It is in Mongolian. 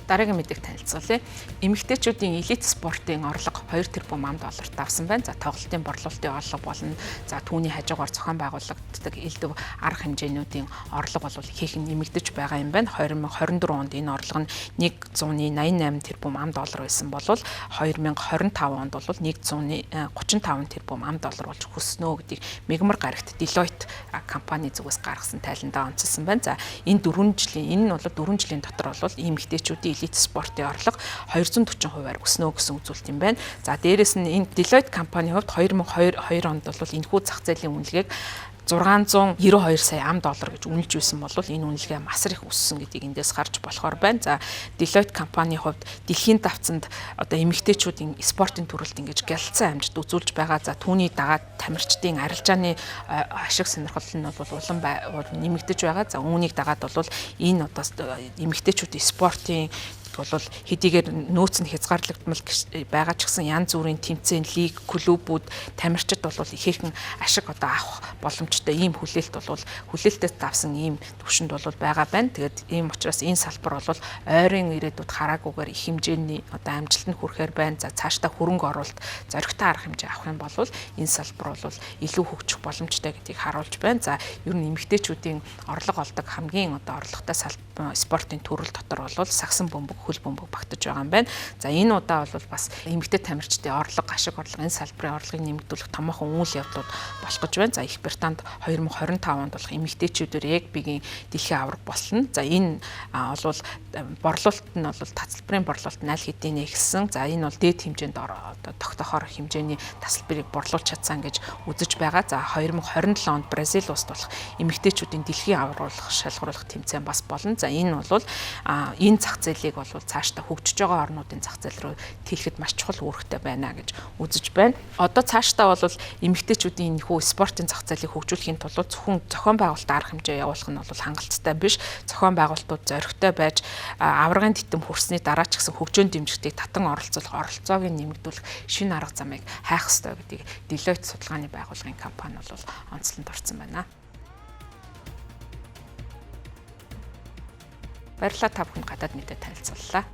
Дараагийн мэдээг танилцуулъя. Эмэгтэйчүүдийн элит спортын орлого 2 тэрбум ам долларт давсан байна. За, тоглолтын борлуулалтын орлого болно. За, түүний хажуугаар зохион байгуулагддаг элдв арга хэмжээнүүдийн орлого бол ихээхэн нэмэгдэж байгаа юм байна. 2024 онд энэ орлого нь 188 тэрбум ам доллар байсан бол 2025 онд бол 135 тэрбум ам доллар болж өснө гэдгийг мегмар гарагт Deloitte компани зүгээс гаргасан тайландаа онцлсон байна. За, энэ 4 жилийн энэ нь бол 4 жилийн дотор бол эмэгтэйчүүдийн элит спортын орлого 240%-аар өснө гэсэн үзүүлэлт юм байна. За, дээрэс нь энэ Deloitte компани хувьд 2022 онд бол энэхүү зах зээлийн үнэлгээг 692 сая ам доллар гэж үнэлж байсан бол энэ үнэлгээ масар их өссөн гэдгийг эндээс харж болохоор байна. За, Deloitte компани хувьд дэлхийн давцанд одоо эмэгтэйчүүдийн спортын төрөлд ингэж гялцсан амжилт үзүүлж байгаа. За, түүний дагаад тамирчдын арилжааны ашиг сонирхол нь бол улам нэмэгдэж байгаа. За, үүнийг дагаад бол энэ одоо эмэгтэйчүүдийн спортын бол хэдийгээр нөөц нь хязгаарлагдмал байгаа ч гэсэн янз бүрийн тэмцээн, лиг, клубүүд, тамирчид бол ихээхэн ашиг одоо авах боломжтой ийм хүлээлт бол хүлээлтээс давсан ийм төвшөнд бол байгаа байна. Тэгээд ийм учраас энэ салбар бол ойрын ирээдүйд хараагүйгээр их хэмжээний одоо амжилтанд хүрэхээр байна. За, цаашдаа хөрөнгө оруулалт, зоригтой арга хэмжээ авах юм бол энэ салбар бол илүү хөгжих боломжтой гэдгийг харуулж байна. За, ер нь эмэгтэйчүүдийн орлого олдог хамгийн одоо орлоготой спортын төрөл дотор бол сагсан бөмбөг, хөл бөмбөг багтаж байгаа юм байна. За, энэ удаа бол бас эмэгтэй тамирчдын орлого, ашиг орлого, энэ салбарын орлогыг нэмэгдүүлэх томоохон үйл явдлууд болох гэж байна. За, Их Британд 2025 онд болох эмэгтэйчүүдээр регбигийн дэлхийн аварга болно. За, энэ бол борлуулалт нь бол тасалбарын борлуулалт нь аль хэдийн ихсэн. За, энэ бол дээд хэмжээнд одоо тогтоохоор хэмжээний тасалбарыг борлуулж чадсан гэж үзэж байгаа. За, 2027 онд Бразил улсад болох эмэгтэйчүүдийн дэлхийн аварга шалгаруулах тэмцээн бас болно. За, энэ бол энэ зах зээлийг бол цаашдаа хөгжиж байгаа орнуудын зах зээл рүү тэлэхэд маш чухал үүрэгтэй байна гэж үзэж байна. Одоо цаашдаа бол эмэгтэйчүүдийн энэхүү спортын зах зээлийг хөгжүүлэхийн тулд зөвхөн зохион байгуулалт арга хэмжээ явуулах нь бол хангалттай биш. Зохион байгуулалтууд зоригтой байж аваргын титэм хүрсний дараа ч гэсэн хөгжөөн дэмжигтийг татан оролцуулах, оролцоог нь нэмэгдүүлэх шинэ арга замыг хайх ёстой гэдгийг Deloitte судалгааны байгууллагын компани бол онцлонд орсон байна. Баярлалаа, та бүхэнд гадаад мэдээ танилцууллаа.